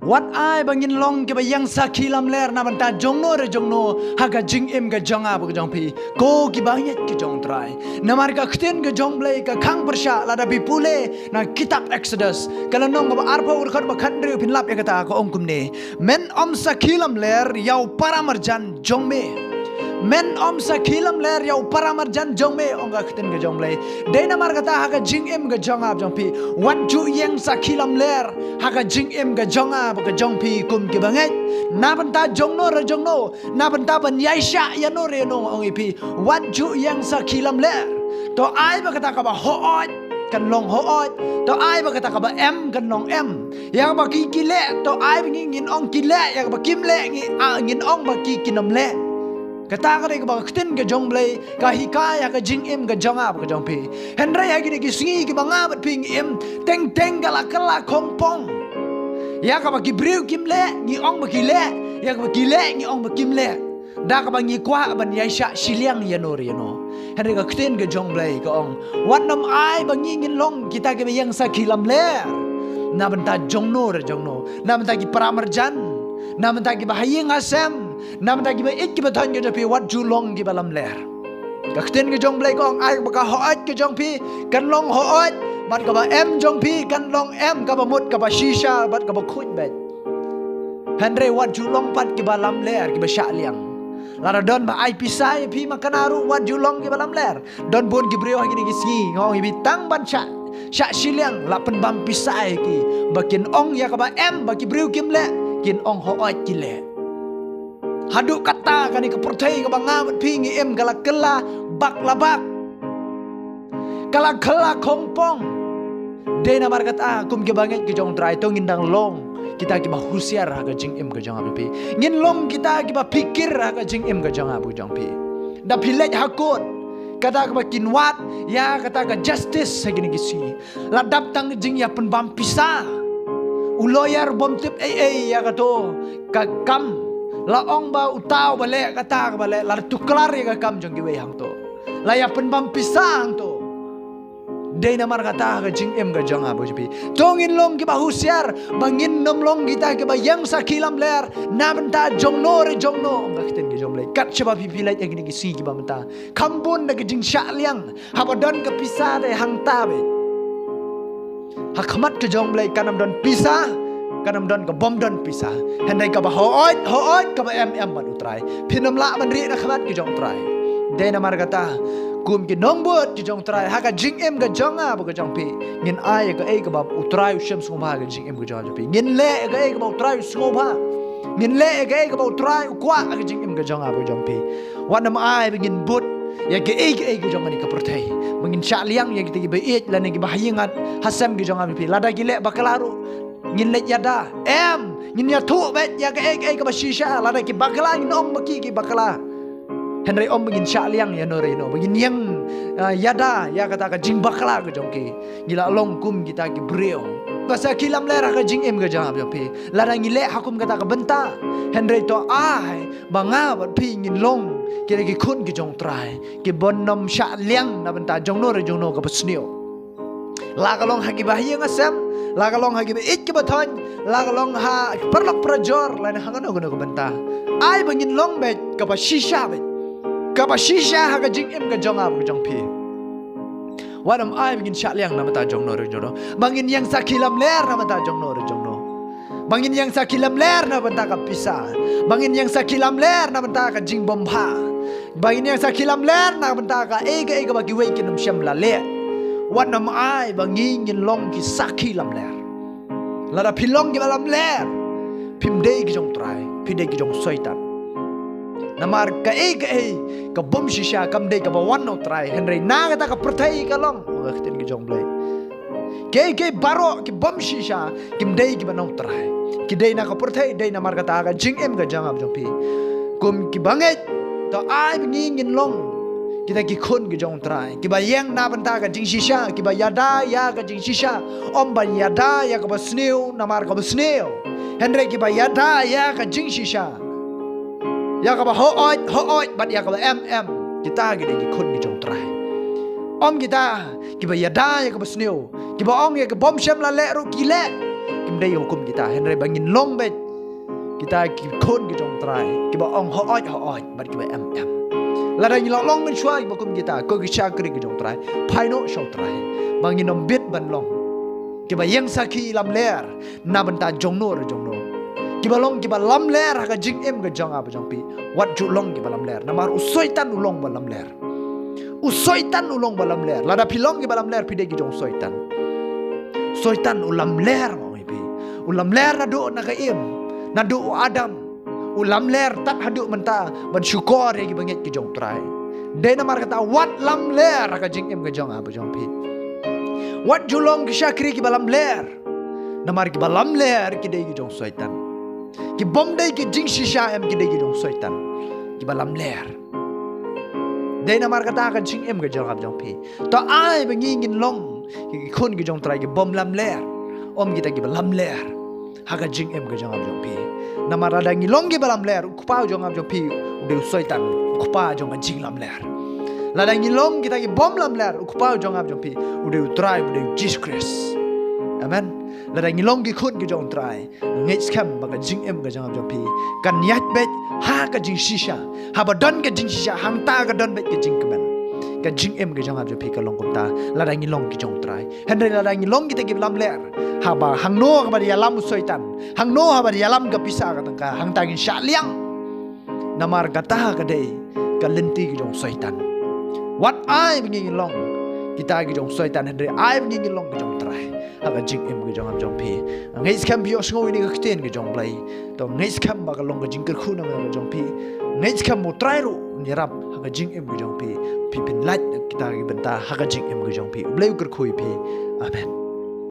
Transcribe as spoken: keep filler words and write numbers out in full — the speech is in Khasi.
Wat ai ba ngin long kiba ïeng sakhi lamler na bynta jongno re jongno ha ka jingim ka jong nga bad ka jong phi, ko kiba ngeit ki jong U Trai. Namar ka ktien ka jong U Blei ka khang pyrshah, lada phi pule na kitab Exodus ka lynnong kaba arphew, ka dkhot ba khathynriew, phin lap ïa kata, ka ong kumne: Men ym sakhi lamler ïa u para marjan jong me. Men ym sakhi lamler ïa u para marjan jong me, ong ka ktien ka jong U Blei. Dei namar kata ha ka jingim ka jong nga bad jong phi, wat ju ïeng sakhi lamler ha ka jingim ka jong nga bad ka jong phi kum kiba ngeit. Na bynta jongno re jongno, na bynta ban ïaishah ïano re ïano, ong ïa phi, wat ju ïeng sakhi lamler. To ai ba kata kaba hooid kan long hooid, to ai ba kata kaba em kan long em. Ïa kaba ki, ki leh, to ai ba ngi, ngin ong ki leh, ïa kaba kim leh, ngi, ah, ngin ong ba ki, kin ym leh. Kata ka dei kaba ka ktien ka jong U Blei ka hikai ha ka jingim ka jong nga bad ka jong phi. Hynrei ha kine ki sngi kiba nga bad phi ngi im, teng teng ka la kylla khongpong. Ïa kaba ki briew kim leh, ngi ong ba ki leh, ïa kaba ki leh, ngi ong ba kim leh. Da kaba ngi kwah ban ïaishah shiliang ïano re ïano. Hynrei ka ktien ka jong U Blei ka ong, wat nym ai ba ngi ngin long kita kiba ïeng sakhi lamler na bynta jongno re jongno, na bynta ki para marjan, na bynta kiba ha ïing ha sem, na bynta kiba ïeit kiba thoiñ ka jong phi, wat ju long kiba lamler. Ka ktien ka jong U Blei ka ong, ai ba ka hooid ka jong phi kan long hooid, bad kaba em jong phi kan long em, kaba mut kaba shisha bad kaba khuid beit. Hynrei wat ju long pat kiba lamler, kiba shah liang. Lada don ba ai pisa ïa phi makna ruh, wat ju long kiba lamler. Don bun ki briew ha kine ki sngi, nga ong ïa phi, tang ban shah, shah shiliang la pynbam pisa ïa ki, ba kin ong ïa kaba em ba ki briew kim leh, kin ong hooid ki leh. Haduh katta kane ka pyrthei kaba nga bad phi ngi im ka la kylla bak la bak, ka la kylla khongpong. Dei namar kata kum kiba ngeit ki jong U Trai, to ngin dang long kita kiba husiar ha ka jingim ka jong nga bad phi. Ngin long kita kiba phikir ha ka jingim ka jong nga bad jong phi. Da phi leit ha kot, kata kaba kin wad ïa kata ka justice ha kine ki sngi, la dap tang jingïapynbam pisa. U lawyer bym tip ei ei ïa kato ka kam, la ong ba uta uba leh kata kaba leh, la tuklar ïa ka kam jong kiwei hangto, la ïapynbam pisa hangto. Dei namar kata ha ka jingim ka jong nga bad jong phi, to ngin long kiba husiar ba ngin nym long kita kiba ïeng sakhi lamler na bynta jongno re jongno, ong ka ktien ka jong U Blei. Kat shaba phi, phi leit ha kine ki sngi kiba mynta, kham bun da ka jingshah liang. Haba don ka pisa te hangta beit. Ha khmat ka jong U Blei kan ym don pisa, kan ym don ka bym don pisa. Hynrei kaba hooid hooid, kaba em em bad U Trai, phin ym lah ban rieh na khmat ka jong U Trai. Dei namar kata kum ki nongbud ki jong U Trai, ha ka jingim ka jong nga bad ka jong phi, ngin ai ïa kaei kaba U Trai u shem sngewbha ha ka jingim ka jong nga jong phi. Ngin leh ïa kaei kaba U Trai u sngewbha. Ngin leh ïa kaei kaba U Trai u kwah ha ka jingim ka jong nga bad ka jong phi. Wat nym ai ba ngin bud ïa kaei kaei ka jong kane ka pyrthei, ba ngin shah liang ïa kita kiba ïeit lane kiba ha ïing ha sem ki jong nga bad phi. Lada ki leh bakla ruh, ngin leit ïada? Em, ngin ïathuh beit ïa kaei kaei kaba shisha. Lada ki bakla, ngin ong ba ki, ki bakla. Hynrei ym ba ngin shah liang ïano re ïano, ba ngin ïeng, ah, ïada ïa kata ka jingbakla ka jong ki. Ngi la long kum kita ki briew ba sakhi lamler ha ka jingim ka jong nga bad jong phi. Lada ngi leh ha kum kata ka bynta, hynrei to ai ba nga bad phi ngin long kita ki khun ki jong U Trai, ki bym nym shah liang na bynta jongno re jongno kaba sniew. La ka long ha kiba ha ïing ha sem, la ka long ha kiba ïeit kiba thoiñ, la ka long ha ki paralok parajor, lane ha kano kano ka bynta, ai ba ngin long beit kaba shisha beit, kaba shisha ha ka jingim ka jong nga bad ka jong phi. Wat nym ai ba ngin shah liang na bynta jongno re jongno, ba ngin ïeng sakhi lamler na bynta jongno re jongno, ba ngin ïeng sakhi lamler na bynta ka pisa, ba ngin ïeng sakhi lamler na bynta ka jingbym bha, ba ngin ïeng sakhi lamler na bynta kaei kaei kaba kiwei kin ym shem la leh. Wat nym ai ba ngi ngin long ki sakhi lamler. Lada phi long kiba lamler, phim dei ki jong U Trai, phi dei ki jong Soitan. Namar kaei kaei ka bym shisha kam dei kaba wan na U Trai, hynrei na kata ka pyrthei ka long, ong ka ktien ka jong U Blei. Kaei kaei baroh ki bym shisha kim dei kiba na U Trai, ki dei na ka pyrthei. Dei namar kata ha ka jingim ka jong nga bad jong phi, kum kiba ngeit, to ai ba ngi ngin long kita ki khun ki jong U Trai, kiba ïeng na bynta ka jingshisha, kiba ïada ïa ka jingshisha. Ym ban ïada ïa kaba sniew namar kaba sniew, hynrei kiba ïada ïa ka jingshisha, ïa kaba hooid hooid bad ïa kaba em em. Kita ki dei ki khun ki jong U Trai. Ym kita kiba ïada ïa kaba sniew, kiba ong ïa ka bym shem la leh ruh ki leh. kim dei hukum kita, hynrei ba ngin long beit kita ki khun ki jong Trai kiba ong hooid hooid bad kiba em em. Lada ngi la long mynshuwa kiba kum kita, ko ki shakri ki jong Trai, phai noh sha u Trai, ba ngin ym bit ban long kiba ïeng sakhi lamler na bynta jongno re jongno, kiba long kiba lamler ha ka jingim ka jong nga bad jong phi. Wat ju long kiba lamler, namar u Soitan u long ba lamler. U Soitan u long ba lamler. Lada phi long kiba lamler, phi dei ki jong Soitan. Soitan u lamler ma phi. U lamler naduh na ka im, naduh u Adam. U lamler tad haduh mynta ban shukor ïa kiba ngeit ki jong Trai. Dei namar kata wat lamler ha ka jingim ka jong nga bad jong phi. Wat ju long ki shakri kiba lamler, namar kiba lamler ki dei ki jong Soitan. Ki bym dei ki jingshisha em, ki dei ki jong Soitan. Kiba lamler. Dei namar kata ka jingim ka jong nga bad jong phi, to ai ba ngi ngin long ki khun ki jong Trai ki bym lamler, ym kita kiba lamler ha ka jingim ka jong nga bad jong phi. Namar lada ngi long kiba lamler, u kpa jong nga bad jong phi u dei u Soitan, u kpa jong ka jinglamler. Lada ngi long kita ki bym lamler, u kpa jong nga bad jong phi u dei u Trai, u dei u Jisu Khrist. Amen. Lada ngi long ki khun ki jong Trai, ngeit skhem ba ka jingim ka jong nga bad jong phi kan ïaid beit ha ka jingshisha. Haba don ka jingshisha, hangta ka don beit ka jingkmen. Ka jingim ka jong nga bad jong phi ka long kumta lada ngi long ki jong Trai. Hynrei lada ngi long kita kiba lamler, haba hangno haba ïalam u Soitan, hangno haba ïalam ka pisa ka tyngka, hangta ngin shah liang. Namar kata ka dei ka lynti ka jong Soitan. Wat ai ba ngi ngin long kita ki jong Soitan, hynrei ai ba ngi ngin long ki jong Trai ha ka jingim ka jong nga bad jong phi. Ngeit skhem phi ïohsngew ïa ka ktien ka jong Blei. To ngeit skhem ba ka long ka jingkyrkhu na ka jong phi. Ngeit skhem ba u Trai ruh un ïarap ha ka jingim ka jong phi. Phi phin lait na kita ki bynta ha ka jingim ka jong phi. U Blei u kyrkhu ïa phi. Amen.